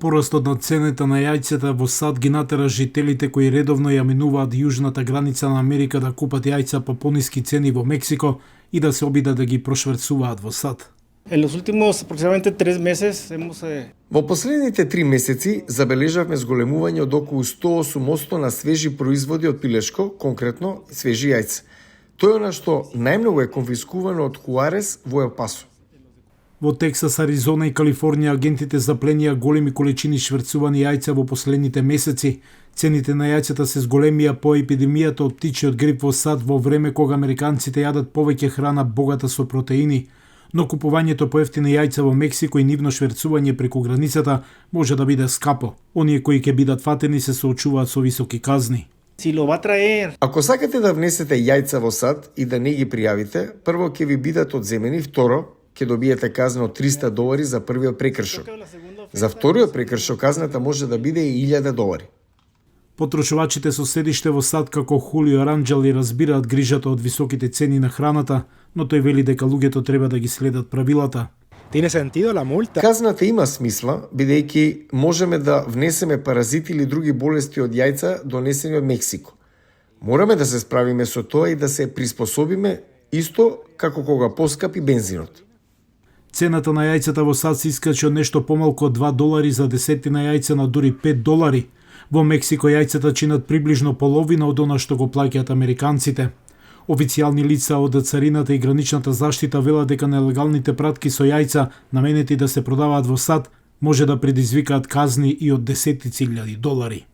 Порастот на цената на јајцата во САД ги натера жителите кои редовно ја минуваат јужната граница на Америка да купат јајца по пониски цени во Мексико и да се обидат да ги прошверцуваат во САД. En los últimos aproximadamente 3 meses hemos Во последните 3 месеци забележавме зголемување од околу 108% на свежи производи од пилешко, конкретно свежи јајца. Тоа е она што најмногу е конфискувано од Хуарес во Ел Пасо. Во Тексас, Аризона и Калифорнија агентите запленија големи количини шверцувани јајца во последните месеци. Цените на јајцата се зголемија по епидемијата од птичиот грип во САД во време кога американците јадат повеќе храна богата со протеини. Но купувањето по ефтини јајца во Мексико и нивно шверцување преку границата може да биде скапо. Оние кои ќе бидат фатени се соочуваат со високи казни. si lo va a traer. Ако сакате да внесете јајца во САД и да не ги пријавите, прво ќе ви бидат одземени, второ ќе добиете казна од $300 за првиот прекршок. За вториот прекршок казната може да биде и $1000. Потрошувачите со седиште во САД како Хулио Аранџели разбираат грижата од високите цени на храната, но тој вели дека луѓето треба да ги следат правилата. Tiene sentido la multa. Казната има смисла, бидејќи можеме да внесеме паразити или други болести од јајца донесени од Мексико. Мораме да се справиме со тоа и да се приспособиме исто како кога поскапи бензинот. Цената на јајцата во САД се искачи од нешто помалку од $2 за десетина јајца на дури $5. Во Мексико јајцата чинат приближно половина од она што го плаќаат американците. Официјални лица од царината и граничната заштита велат дека нелегалните пратки со јајца наменети да се продаваат во САД може да предизвикаат казни и од $10,000.